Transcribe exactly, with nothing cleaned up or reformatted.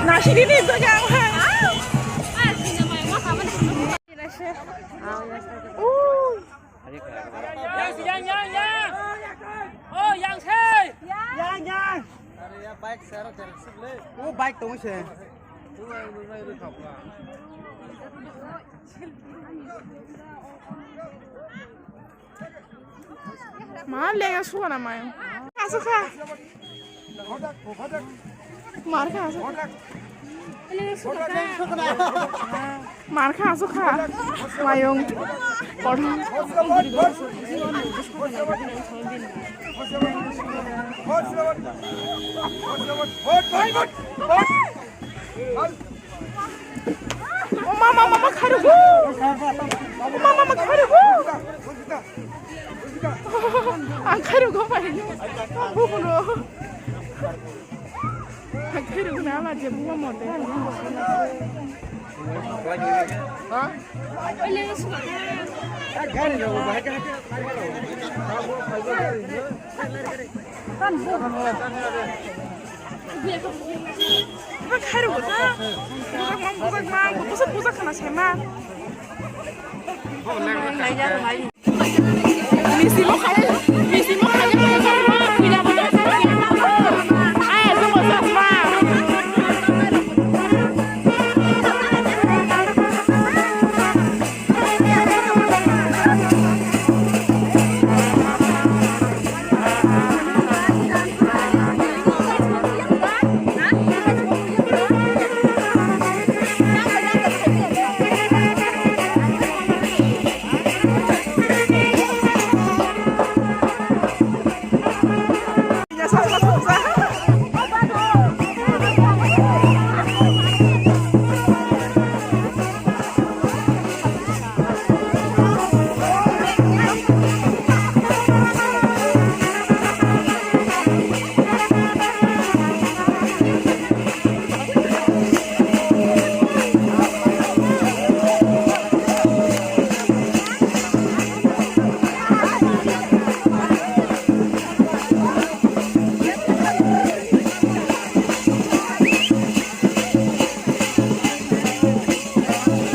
Nasi dini jaga ang hai. Uy. Yang, yang, yang, yang. Oh, yang sei. Yang, yang. Are ya, bike sara terus le. Oh, bike tong se. Ma lenga suka na mayo. Asu kha. Mar kha asu. Mar kha asu kha. Mayung. Kodhong. O mama, mama, khairokgo. O mama, mama, khairokgo. Ang khairokgo bai. Bukuno. Ang khairokgo na ala je buwa mote. Ha? Bwkha khairokgo ta. Bwkha ma, bwkha ma, bwkha bwsa bwsa khana sema. Misimo khai, misimo